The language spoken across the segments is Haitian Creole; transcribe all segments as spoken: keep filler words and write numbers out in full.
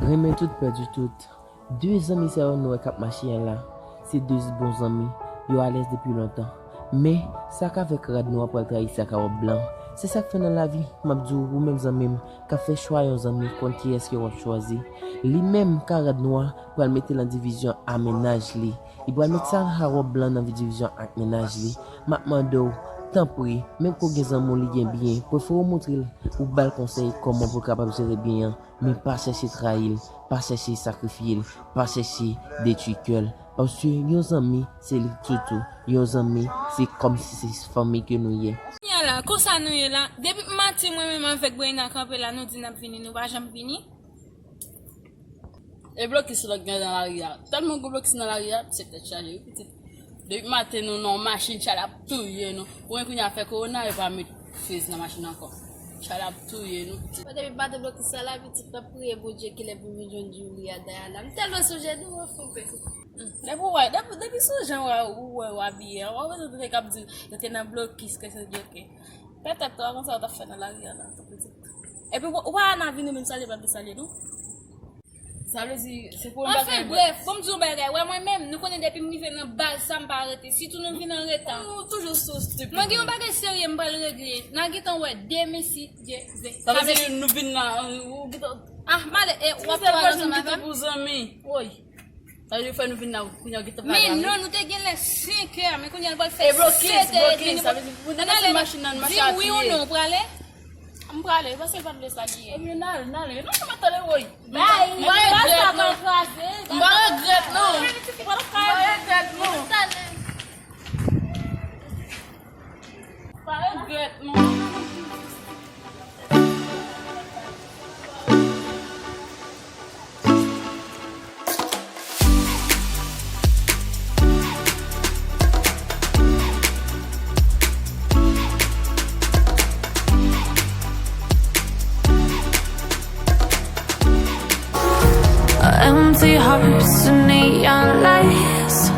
Renmen tout, pèdi tout. De zanmi sa yo nou wè k ap mache a la, se de bon zanmi, yo alèz depi lontan. Men, sa k avèk rad nwa pral trayi sa k a wòb blan. Se sa k fè nan lavi, m ap di w, ou menm zanmi m, k ap fè chwa yon zanmi, konn kiyès ke w ap chwazi. Li menm, ka rad nwa, pral mete nan divizyon a mennaj li. Li pral met sa a wòb blan nan divizyon ak mennaj li. M ap mande w, tanpri, menm ke w gen zanmi w li gen byen, prefere w montre l, ou ba l konsèy kòman pou l kapab jere byen an, men pa chèche trayi l, pa chèche sakrifye l, pa chèche detwi kè l. Paske yon zanmi, se li toutou. Yon zanmi, se kòmsi se fanmi ke nou ye. Kounye a la, konsa nou ye la. Depi maten, mwen menm avèk Brena kanpe la, nou di n ap vini, nou pa janm vini. E blokis lòt gen nan lari a. Tèlman gwo blokis nan lari a, se tèt chaje, wi, pitit. Depi maten, nou nan yon machin, chalè ap touye nou. Pou mwen, kounye a fè kowona, yo pa met friz nan machin ankò. Chalè ap touye nou, pitit. Depi maten, blokis sa la, pitit, m ap priye Bondye kilè pou m vin jwenn Julia, Diana. M tèlman sonje nou, anfen, pitit. Depi w wè, depi, depi sou jan w wè, w wè, w abiye, w wè, w wè, w ap di, yo te nan blokis, ke se djoke. Petèt, ou konn sa w t ap fè nan lari a la, tou pitit. Epi, w, w wè Ana vini, menm salye, pa vle salye, non? Sa vle di, se pou yon bagay. Anfen, brèf, bon, m di yon bagay. Wè, mwen menm, nou konnen depi m rive nan baz, sa m pa rete. Sitou nou vin an reta. Ou toujou sou stupid. Mwen gen yon bagay serye m pral regle. N a gentan wè demen si Dye vle. Sa vle di nou vin la, ou gentan. Ah, m ale, e, w ap pale ansanm avè m? Pou zanmi. Woy. Sa vle di fè nou vin la, kounye a gentan pale avè m. Men non, nou te gen lè senk è, men kounye a nou pral fè sèt è edmi. E blokis, blokis, sa vle di pou nou desann machin nan, machin a piye. Di m wi ou non, ou prale? M prale, paske l pa t vle salye. Ebyen, n ale, n ale. Non, non, m ap tande, woy. Bay, m pa regrèt, non. M pa regrèt, non. M pa regrèt, non. M pa regrèt, non. Empty hearts and neon lights.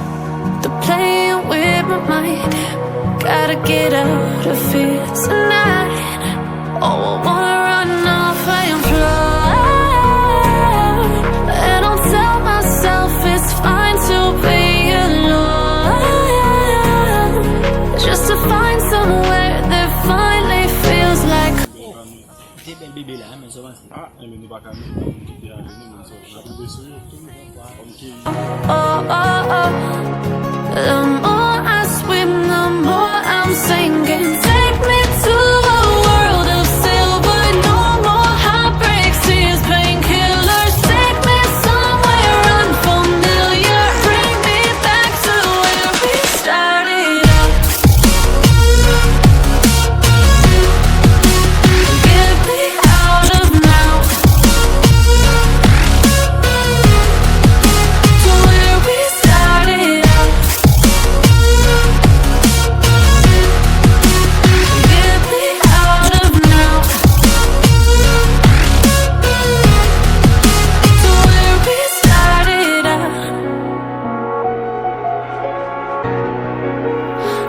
They're playing with my mind. Gotta get out of here tonight. Oh, I wanna run off and fly. And I'll tell myself it's fine to be alone. Just to find somewhere that finally feels like. Te bèl bebe la, men sa w panse? Ah, enben nou pa ka menm, nou kite ale, nou menm sa w ap sou yo. Oh, oh, oh. The more I swim, the more I'm sinking. Take me to a world of silver. No more heartbreaks, tears, painkillers. Take me somewhere unfamiliar. Bring me back to where we started out. Get me out of now. To where we started out. Get me out of now. To where we started out.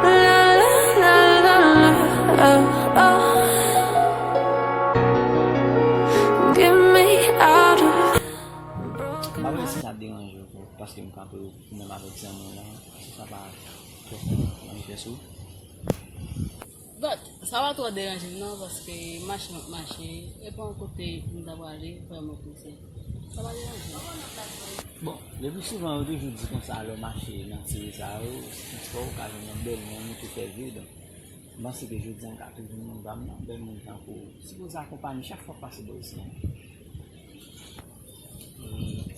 La, la, la, la, la, oh, oh. Get me out of. M pa konnen si sa ap deranje w twòp, paske m kanpe ou menm avèk zanmi w lan, si sa pa twòp manifès ou. But, sa pa twò deranje m non, paske mache m ap mache, e pa yon kote m ta prale vrèman prese. Sa pa deranje m. Bon, le pli souvan, yo toujou di konsa, lè w mache nan ti ri sa yo, si w ka jwenn yon bèl moun, ou tou fè vi, donk, m panse ke jodi a, m ka tou jwenn moun pa m nan, bèl moun tankou w. Sipoze akonpanye chak fwa w pase bò isi a.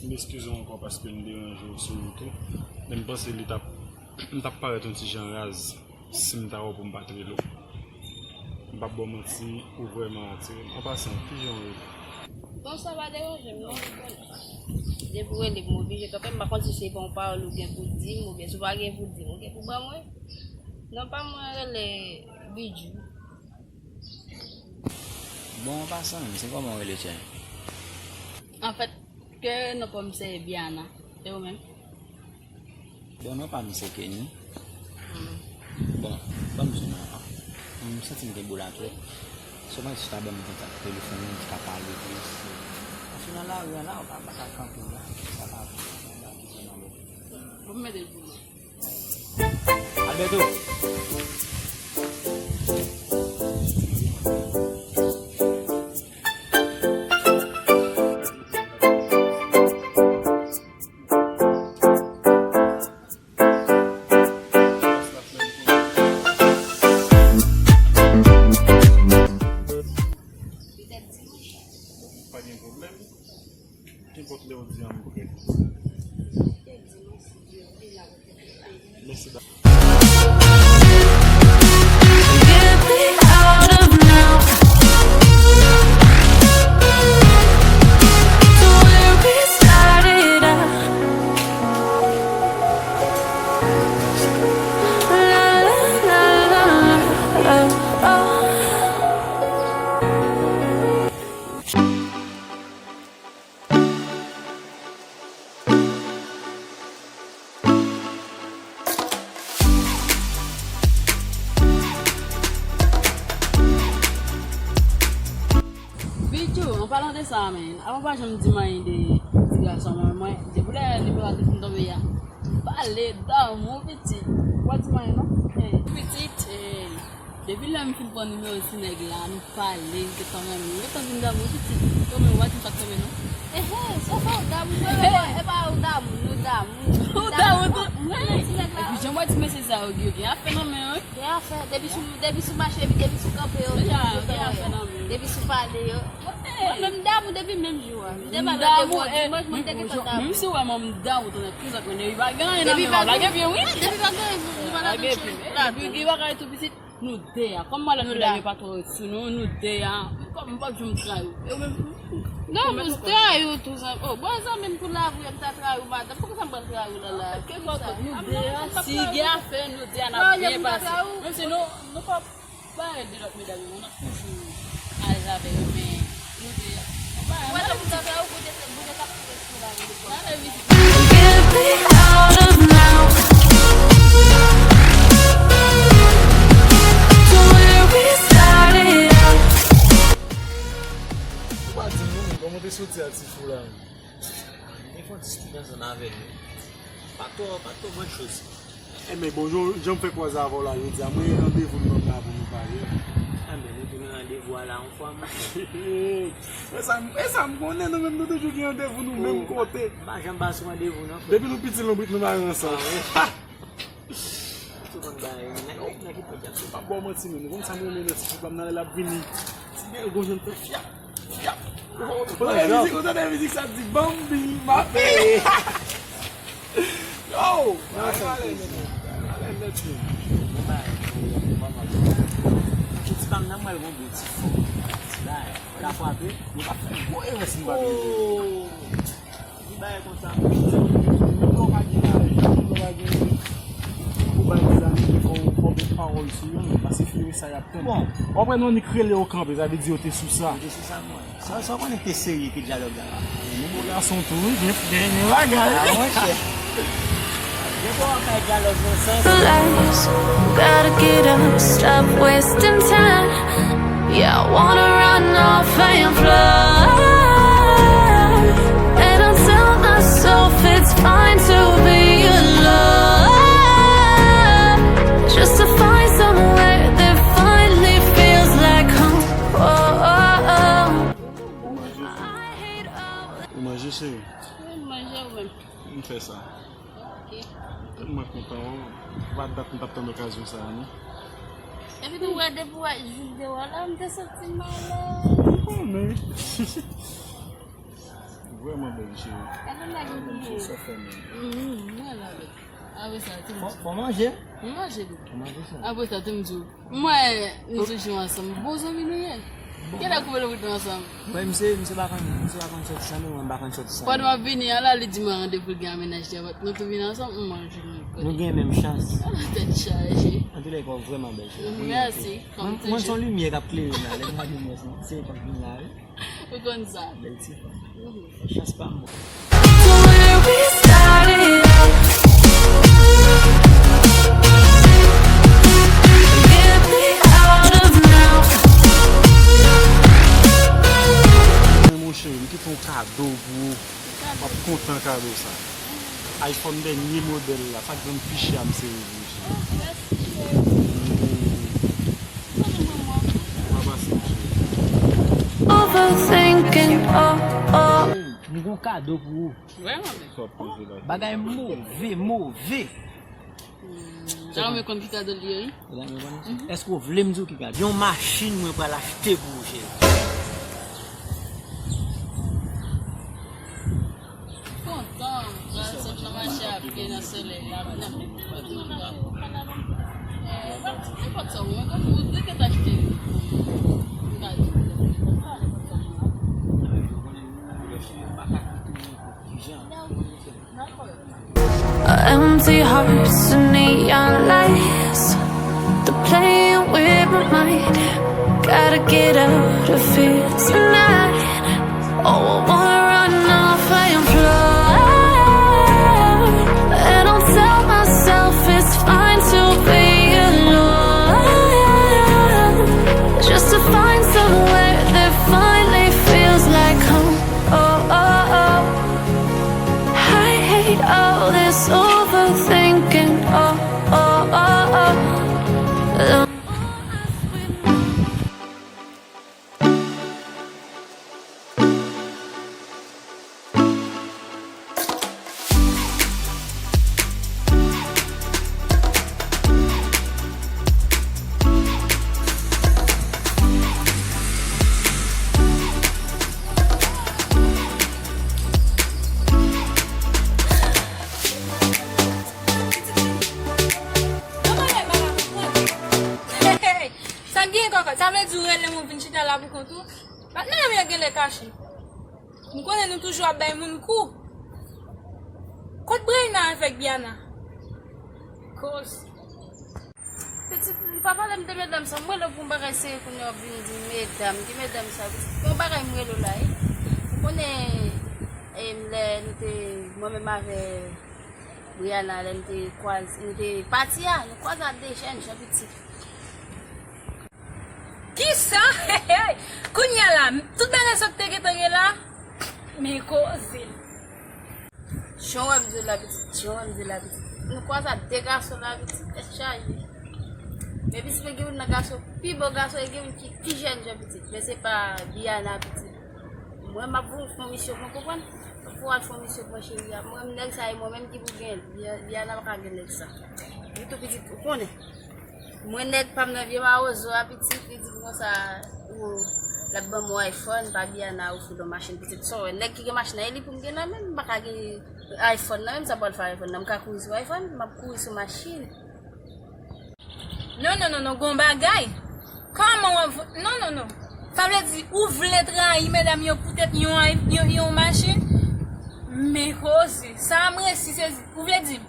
M eskize w ankò paske m deranje w sou wout ou, men m panse li t ap, m t ap parèt yon ti jan raz si m ta wè w pou m pa t rele w. M p ap ba w manti, ou vrèman atire m. An pasan, kijan w rele? Bon, sa pa deranje m non. Depi w rele m, m oblije kanpe. M pa konn si se pa yon pawòl ou gen pou di m, oubyen si w pa gen pou di m, ou gen pou ban mwen. Non pa mwen rele Bidjou. Bon, an pasan menm, se kòman w rele, chè? Anfèt, ke non pa m se Biana. E ou menm? Bon, non pa m se Kenny. Hmm. Bon, ban m di w non, m santi m gen bò la twòp. Sèlman si w ta ban m kontak telefòn ou, m ta pale plis. Paske Nan lari a la, ou pa, pa ka kanpe la. Sa pa bon. Bon, m mete l pou mwen. A byento. Pa gen pwoblèm. Nenpòt lè w di a, m prè. Mèsi, ba. Get me out of now. To where we started out. La, la, la, la, la, oh. Bijou, an palan de sa, men, avan pa janm di m anyen de ti gason mwen, mwen, depi lè nimewo a te fin tonbe a, pale damou pitit. Ou pa di m anyen, non? Hey. Pitit, hey. Depi lè m fin pran nimewo ti nèg la, nou pale, m te kanmenm. Yo tann vin damou pitit. Yo, men w pa di m pa t tonbe, non? Ehe, se pa w damou, mwen, e pa w damou, nou damou. Ou damou tou? Wi. Ti nèg la. Epi, jan w di mesye sa yo, yo gen afè nan men yo, wi. Gen afè, depi sou, depi sou mache, depi sou kanpe yo, depi sou pale yo. Mwen menm damou depi menm jou a. M te pa nan devwa dimanch, mwen te gentan damou. Menm si w wè mwen m damou, tonton, tout sa konnen, li pa gen anyen nan men w, lage pye, wi. Depi pa gen, li pa nan tout. Lage pye. Epi, gen bagay tou pitit. Nou de a. Kòm malad nou la, yo pa twò ret sou nou, nou de a. Kòm m p ap janm trayi w. Yo menm. Non, m trayi w tou, zanmi. Oh, bon, zanmi m pou lavi, m ta trayi w, madanm. Poukisa m pral trayi w la, la? Ke bò kote nou de a, si gen afè, nou de a, n ap byen pase. Menm si nou, nou p ap pale de lòt medam yo, n ap toujou alèz avè yo, men nou de a. Mwen, mwen, mwen, Get me out of now. To where we started out. Ou pa di m non, men kòman w te soti a ti fou la? M te fè yon ti soti ansanm avè l. Pa twò, pa twò gran choz. Enben, bon, jan, jan m fè kwaze avè w la jodi a, mwen gen randevou m nan la pou nou pale. Enben, nou te nan randevou a la yon fwa, monchè. E sa, e sa m konnen, nou menm nou toujou gen randevou nou menm kote. M pa janm pa sou randevou, non, frè. Depi nou piti, lonbrit nou mare ansanm. Ah, wi. Tou konn bagay, men nèg, nèg ki pran djab. M p ap ba w manti, men nou konn sa m renmen nan ti fou pa m nan lè l ap vini. Ti bèl gon jan l fè fyap. Ou tande mizik, ou tande mizik sa di Bambi, ma fille. Yo! Alèz nèt, men. Ti pa m nan mwen gon bon ti fò. Ti bagay. Ka frape, yo pa fè gwo erè si m pa bliye. Di bagay konsa. Menm lè w pa gen lajan, menm lè w pa gen pou bay ti zanmi, fò w, fò w met pawòl sou yo, paske fini sa y ap tann. Bon. W ap wè Nonnik rele yo kanpe, sa vle di yo te sou sa. Yo te sou sa, mwen. Sa, sa w konnen ki te serye ke dyalòg la la. Menm pou gason tou, wi, gen, gen, gen bagay. Ah, monchè. Gen pou w ap bay dyalòg nan sans. Lights, gotta get up, stop wasting time. Yeah, I wanna run off and fly. And I'll tell myself it's fine to be alone. Just to find somewhere that finally feels like home. Oh, oh, oh. I hate all. Ou manje, cheri? Wi, m manje, ou menm? M fè sa. Ok. Tèlman kontan, wi. Pa dat m t ap tann okazyon sa a, non. Epi tou, wè, depi w wè jou deyò la, m te santi m alèz. M konnen. Vrèman bèl, cheri. Gade nèg yo. Bèl cheri, sa fè menm. Mhm, mwen la, bèl. Apre sa, tou m di. Fò, fò manje? M manje, bèl. Fò manje, cheri. Apre sa, tou m di. Mwen, nou toujou ansanm. Bon zanmi nou ye. Bon. Kilè koupe lonbrit nou ansanm? Mwen, misye, misye pa konn, misye pa konn sòti san, men mwen pa konn sòti san. Pandan m ap vini an la, li di mwen randevou l gen a mennaj li a, nou tou vin ansanm, m manje nou kote. Nou gen menm chans. Ah, tèt chaje. Antoulèka, w vrèman bèl, cheri. Mèsi. Mwen, mwen se yon limyè k ap klere m la, lè m gade mwen, se, se yon k ap vin la, wi. Ou konn sa. Bèl ti fanm. Mhm. Chans pa m. To where we started out. Get me out of now. Men monchè, m kite w Kado pou ou. W ap kontan kado sa. iPhone dènye modèl la, sa k jwenn pi chè a, m sere vre, cheri. Pa pase m, cheri. Overthinking, oh, oh. M gon kado pou ou. Vrèman? Bagay move, move. Sa mwen konn ki kado li ye, wi. Èske w vle m di w ki kado? Yon machin mwen pral achte pou ou, cheri. Kontan, pral sot nan mache a byen nan solèy la, nan nenpòt sa, mwen konn ou te gentan achte yon kado. Empty hearts and neon lights. They're playing with my mind. Gotta get out of here tonight. Oh, I wanna run off and fly. And I'll tell myself it's fine to be alone. Just to find somewhere that finally feels like home. Oh, oh, oh. I hate all this overthinking. Oh, oh, oh, oh. Sa gen kòkòt, sa vle di ou rele mwen vin chita la pou kont ou? Patnè m yo genlè kache. M konnen nou toujou ap bay moun kou. Kot Breyna avèk Biana? Koz. Pitit, m pa pale m de medam sa, m rele w pou yon bagay serye kounye a w ap vin di m medam, ki medam sa? Pitit, yon bagay m rele w la, wi. Ou konnen, em, lè nou te, mwen menm avè Briana, lè nou te kwaze, nou te pati a, nou kwaze a de jèn jan pitit. Kisa? Kounye a la, tout bagay sa w te gentan gen la, men koze. Jan w wè m di w la pitit, jan w wè m di w la pitit. Nou kwaze a de gason la pitit, tèt chaje. Men pitit mwen gen youn nan gason, pi bon gason, e gen youn ki pi jèn jan pitit. Men se pa Biana pitit. Mwen m ap voye fè yon misyon, mwen konprann. M ap voye al fè yon misyon pou mwen cheri a. Mwen menm nèg sa e mwen menm ki pou gen. Bia-, Biana pa ka gen nèg sa. Li tou pitit, ou konnen. Mwen nèg pa m nan vye mawozo a pitit, li di m konsa, ou, l ap ban m yon iPhone, pa Biana ofri l yon machin pitit. Sa w wè, nèg ki gen machin nan, e li pou m gen nan men m, m pa ka gen iPhone nan men m, sa pral fè iPhone nan, m ka kouri sou iPhone, m ap kouri sou machin. Non, non, non, non, gon bagay. Kòman w ap, non, non, non. Sa vle di, ou vle trayi medam yo poutèt yon, yon, yon machin? Men koze, sa m resi sezi. Ou vle di m,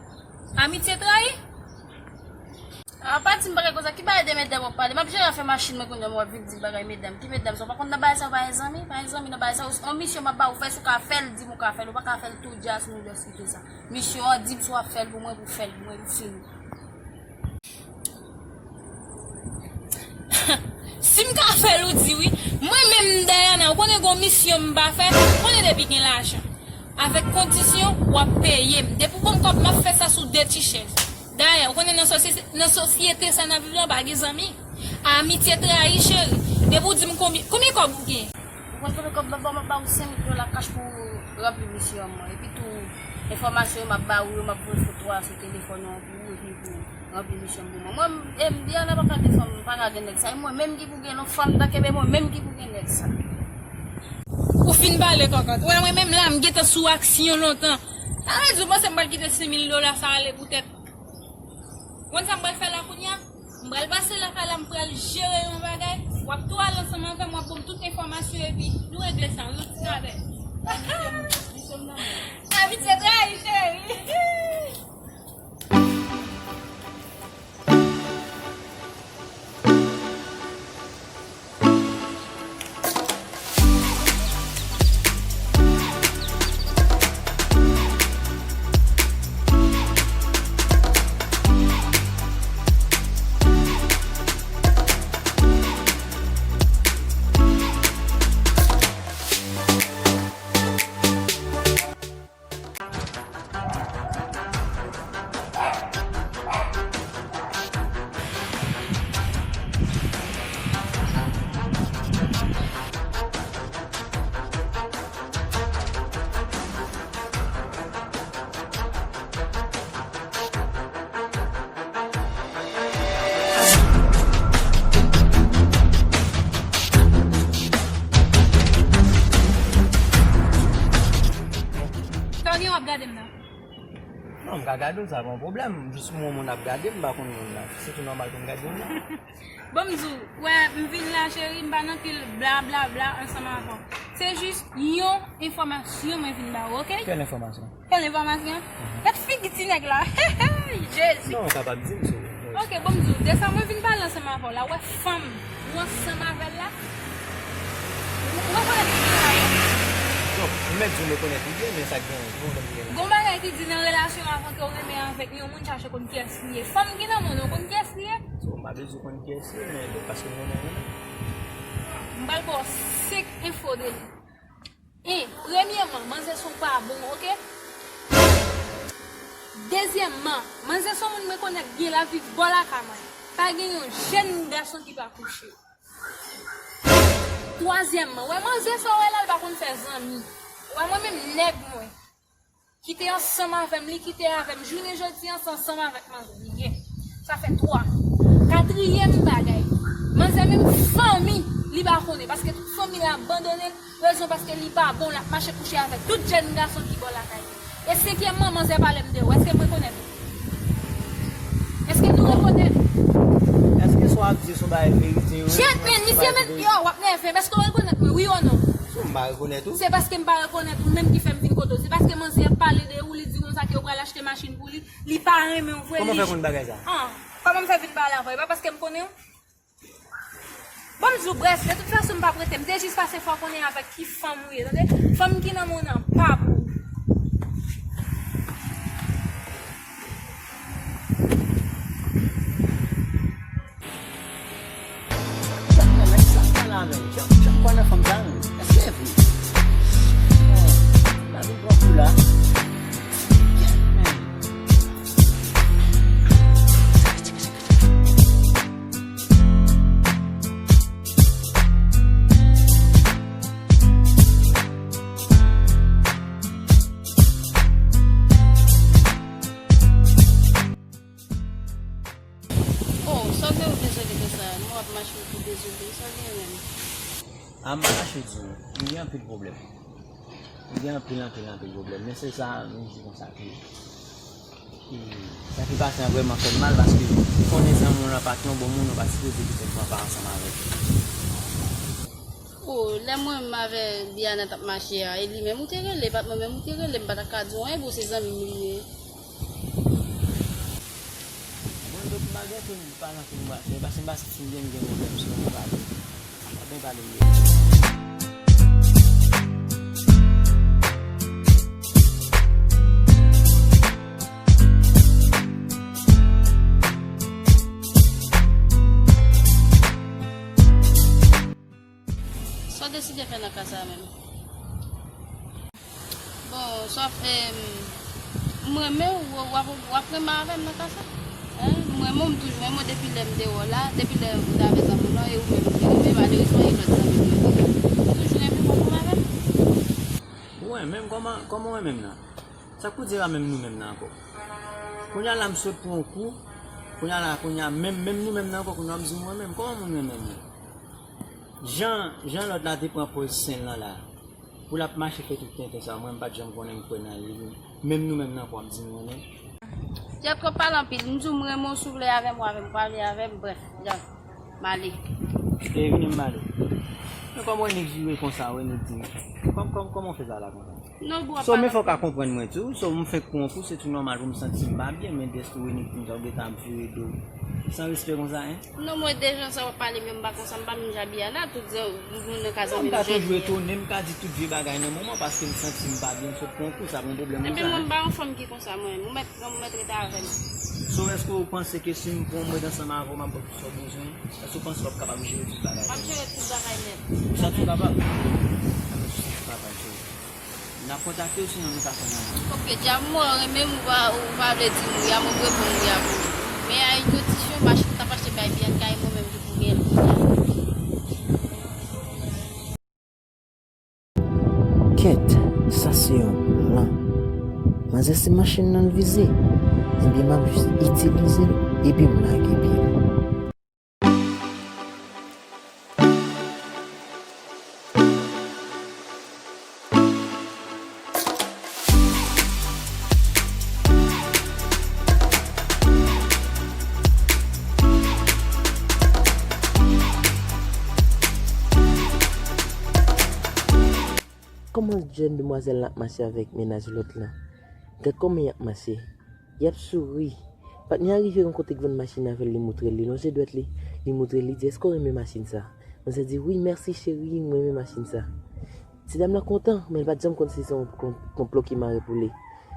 amitye trayi? A, pa di m bagay konsa, ki bagay de medam w ap pale? M ap jere afè machin mwen kounye a, w ap vin di m bagay medam. Ki medam sa? Ou pa konn nan bagay sa, w pa gen zanmi? Pa gen zanmi nan bagay sa, yon misyon m ap ba ou fè, si w ka fè l, di m ou ka fè l, ou pa ka fè l tou, just nou diskite sa. Misyon an, di m si w ap fè l pou mwen, pou fè l pou mwen, pou fini. Si m ka fè l, ou di wi. Mwen menm, Dayana, ou konnen gon misyon m pa fè, ou konnen depi gen lajan. Avèk kondisyon, w ap peye m. Depi w ban m kòb, m ap fè sa sou de ti chèz. Dayè, ou konnen nan sosyete, nan sosyete sa n ap viv la, pa gen zanmi. Amitye trayi, cheri. Depi w di m konbyen, konbyen kòb ou gen? Ou konn konbyen kòb m ap ba w? M ap ba w senk mil dola kach pou w ranpli misyon an. Epi tou, enfòmasyon yo m ap ba ou yo, m ap voye foto a sou telefòn ou an pou ou, epi pou w ranpli misyon an pou mwen. Mwen, e, Biana pa ka defann, m pa ka gen nèg sa. E mwen menm ki pou gen yon fanm tanke mwen menm ki pou gen nèg sa. Ou fin pale, kòkòt. Ou wè mwen menm la, m gentan sou aksyon lontan. Sa vle di, ou panse m pral kite senk mil dola sa ale poutèt Ou konn sa m pral fè la kounye a? M pral pase lakay la, m pral jere yon bagay. W ap tou al ansanm avè m, w ap ban m tout enfòmasyon epi nou regle sa, yon ti travè. Abitye trayi, cheri. Gade m nan. Non, m ka gade w, sa pa yon pwoblèm. Jis mwen, moun ap gade m, m pa konn moun nan. Se tou nòmal pou m gade moun nan. Bon, m di w, wè, m vin la, cheri, m pa nan pil bla, bla, bla ansanm avè w. Se jis yon enfòmasyon mwen vin ba ou, oke? Kèl enfòmasyon? Kèl enfòmasyon? Gad figi ti nèg la. Jezi. Non, ou kapab di m si w vle. Oke, bon, m di w, de sa mwen vin pale ansanm avè w la, ou wè fanm ou ansanm avè l la, ou, ou rekonèt ki gen la, wi. Non, m mèt di w m rekonèt li byen, men sa k gen, ki pwoblèm ki gen la? Gon bagay ki di nan relasyon avan ke w renmen avèk yon moun, chache konn kiyès li ye. Fanm ki nan men w, ou konn kiyès li ye? So, m pa bezwen konn kiyès li ye, men paske m renmen l. M pral ba w senk enfo de li. En, premyèman, manzè se w pa bon, oke? Dezyèmman, manzè se yon moun m rekonèt byen, l ap viv bò lakay mwen. Pa gen yon jèn gason ki pa kouche. Twazyèmman, wè manzè sa w wè la, l pa konn fè zanmi. Wè mwen menm nèg mwen, ki te ansanm avè m, li kite avè m, jounen jodi an se ansanm avèk manzè li ye. Sa fè twa. Katriyèm bagay, manzè menm fanmi li pa konnen, paske tout fanmi l abandone l, rezon paske li pa bon, l ap mache kouche avèk tout jèn gason ki bò lakay li. E senkyèmman, manzè pale m de ou, èske m rekonèt ou? Èske nou rekonèt? Èske sa w ap di se yon bagay verite, wi? Jet, men misye menm, yo, w ap nève m, èske w rekonèt mwen, wi o non? So, m pa rekonèt ou? Se paske m pa rekonèt ou menm ki fè m vin kote w. Se paske manzè ap pale de ou, li di konsa ke ou pral achte machin pou li, li pa renmen w vre. Kòman w fè konn bagay sa? An, kòman m fè vin pale avè w? E pa paske m konnen w? Bon, m di w, brèf, de tout fason, m p ap rete. M te jis pase fè w konnen avèk ki fanm ou ye, tande? Fanm ki nan men w nan pa pou ou. Chak nan nèg sa pale avè l. Chak, chak pale fanm sa, men èske se vre? Oh, la vin pran kou la. Chak, men. Oh, sa w te dezole konsa? Nou ap mache, ou tou dezole. Sa w gen menm? A, m pa kache di w, m gen anpil pwoblèm. M gen anpil, anpil, anpil pwoblèm. Men se sa, m di konsa ke, e, sa ki pase an vrèman fè m mal, paske ou konnen zanmi w lan pa t yon bon moun, ou pa t sipoze kite m pran pa ansanm avè l. Oh, lè mwen menm avè Biana t ap mache a, e li menm ou te rele, e pa t mwen menm ou te rele, m pa t ap ka di w anyen, bon, se zanmi m li ye. Bon, donk, m pa gen pou m pale anpil, m pa, se paske m pa santi m byen, m gen pwoblèm, sinon m pale. M pa byen pale m ye. Sa w deside fè nan ka sa a menm? Bon, sòf, em, m renmen w, w ap, w ap renmen avè m nan ka sa. Hein? M renmen w, m toujou renmen w depi lè m te wè w la, depi lè m te avè zanmi w lan, e ou menm m te renmen, malerezman, e lòt zanmi m yo tou. M toujou renmen w, w ap renmen avè m. Ou renmen m? Kòman, kòman w renmen m nan? Sa k pou di e pa menm nou menm nan ankò? Kounye a la m sot pran yon kou, kounye a la, kounye a menm, menm nou menm nan ankò, kounye a w ap di m renmen m. Kòman moun renmen moun? Jan, jan lòt la te pran pòz sen l lan la, pou l ap mache fè tout tenten sa, mwen m pa t janm konnen m kwè nan li. Menm nou menm nan ankò w ap di m renmen. Jèt, twòp pale anpil. M di w m renmen w, si w vle avè m, w avè m, w pa vle avè m, brèf, djòl. M ale. E vini m ale. Men kòman w nik vire konsa, w nik di m. Kòm, kòm, kòman w fè sa la konsa? Non, bro, so, men fòk w ka konprann mwen tou. So, m fenk pran yon kou, se tou nòmal pou m santi m pa byen, men dèske w nik di m sa, w gentan ap vire do. San respè konsa, en? Non, mwen, de jan sa w ap pale m yo, m pa konsa, m pa menm jan Biana, tout zan-, moun nan ka zanmi m, m ka toujou etone, m ka di tout vye bagay nan moman, paske m santi m pa byen, m sot pran yon kou, sa pa yon pwoblèm pou sa, en? Ebyen, mwen, m pa yon fanm ki konsa, mwen, ou mèt pran m, ou mèt rete avè m. So, èske w panse ke si m pran m mèt ansanm avè w, m ap ba w tout sa w bezwen? Èske w panse w ap kapab jere tout bagay? M ap jere tout bagay nèt. Ou santi w kapab? Anben, si w santi w kapab, cheri. N ap kontakte w, sinon nou ka fè nan men. Ok, djab, mwen renmen m, ou pa, ou pa vle di m wi a, mwen reponn wi a pou ou. Men a yon kondisyon, m ach-, m t ap achte bay Bianca e mwen menm ki pou gen l kounye a. Kèt, sa se yon plan. Manzè se machin nan l vize. Ebyen, m ap jis itilize l, epi m lage pye. kòman jèn demwazèl la ap mache avèk mennaj lòt lan. Gad kòman y ap mache. Y ap souri. Patnè a rive yon kote k vann machin avè l, li moutre l, li lonje dwèt li, li moutre l, li di, "Èske w renmen machin sa?" Manzè di, "Wi, mèsi cheri, m renmen machin sa." Ti dam lan kontan, men l pa t janm konn si se yon kon- konplo ki mare pou li.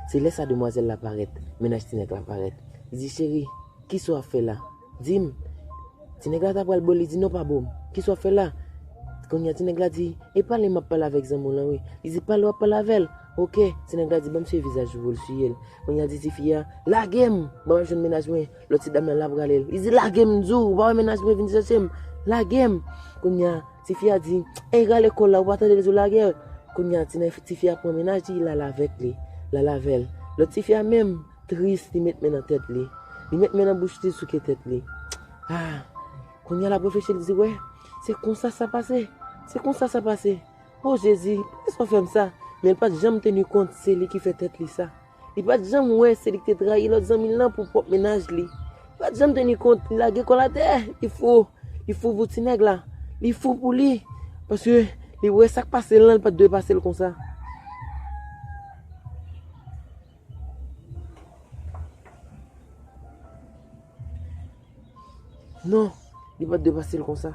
Se lè sa demwazèl la parèt, mennaj ti nèg la parèt. Li di, "Cheri, kisa w ap fè la? Di m." Ti nèg la ta pral bo l, li di, "Non, pa bo m. Kisa w ap fè la?" Kounye a, ti nèg la di, "E pale m ap pale avèk zanmi w lan, wi." Li di, "Pale w ap pale avè l." Oke, ti nèg la di, "Ban m siye vizaj ou," pou l siye l. Kounye a, di tifi a, "Lage m, ban m al jwenn mennaj mwen." Lòt ti dam nan la prale l. Li di, "Lage m, m di w, ou pa wè mennaj mwen vin chèche m. Lage m." Kounye a, tifi a di, "Ey, rale kò w la, ou pa tande l di w lage l." Kounye a, ti nèg, tifi a pran mennaj li, l al avèk li, l al avè l. Lòt tifi a menm, tris, li met men nan tèt li. Li met men nan bouch li, souke tèt li. Ah, kounye a l ap reflechi, li di, "Wè, se konsa sa pase. Se konsa sa pase. O Jezi, poukisa w fè m sa?" Men l pa t janm teni kont se li ki fè tèt li sa. Li pa t janm wè se li ki te trayi lòt zanmi l lan pou pwòp mennaj li. Li pa t janm teni kont, li lage kò l atè, li fou, li fou pou ti nèg la. Li fou pou li, paske li wè sa k pase l lan, li pa t dwe pase l konsa. Non, li pa t dwe pase l konsa.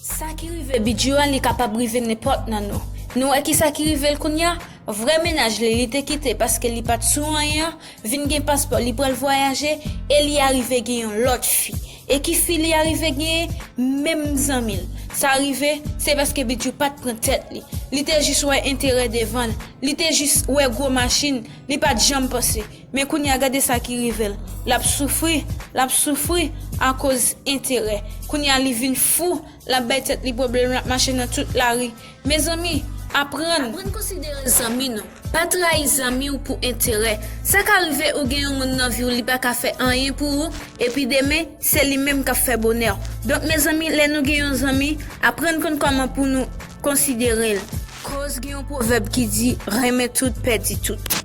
Sa ki rive Bidjou a, li kapab rive nenpòt nan nou. Nou wè kisa ki rive l kounye a? Vrè mennaj li, li te kite paske li pa t sou anyen an, vin gen paspò, li pral vwayaje, e li arive gen yon lòt fi. E ki fi li arive genyen? Menm zanmi l. Sa rive, se paske Bidjou pa t pran tèt li. Li te jis wè enterè devan l. Li te jis wè gwo machin. Li pa t janm panse. Men kounye a, gade sa ki rive l. L ap soufri, l ap soufri akoz enterè. Kounye a, li vin fou, l ap bay tèt li pwoblèm, l ap mache nan tout lari. Mezanmi, aprann. Aprann konsidere zanmi nou. Pa trayi zanmi w pou enterè. Sa ka rive ou gen yon moun nan vi w, li pa ka fè anyen pou ou, epi demen, se li menm k ap fè bonè w. Donk, mezanmi, lè nou gen yon zanmi, aprann konn kòman pou nou konsidere l. Koz gen yon pwovèb ki di, renmen tout, pèdi tout.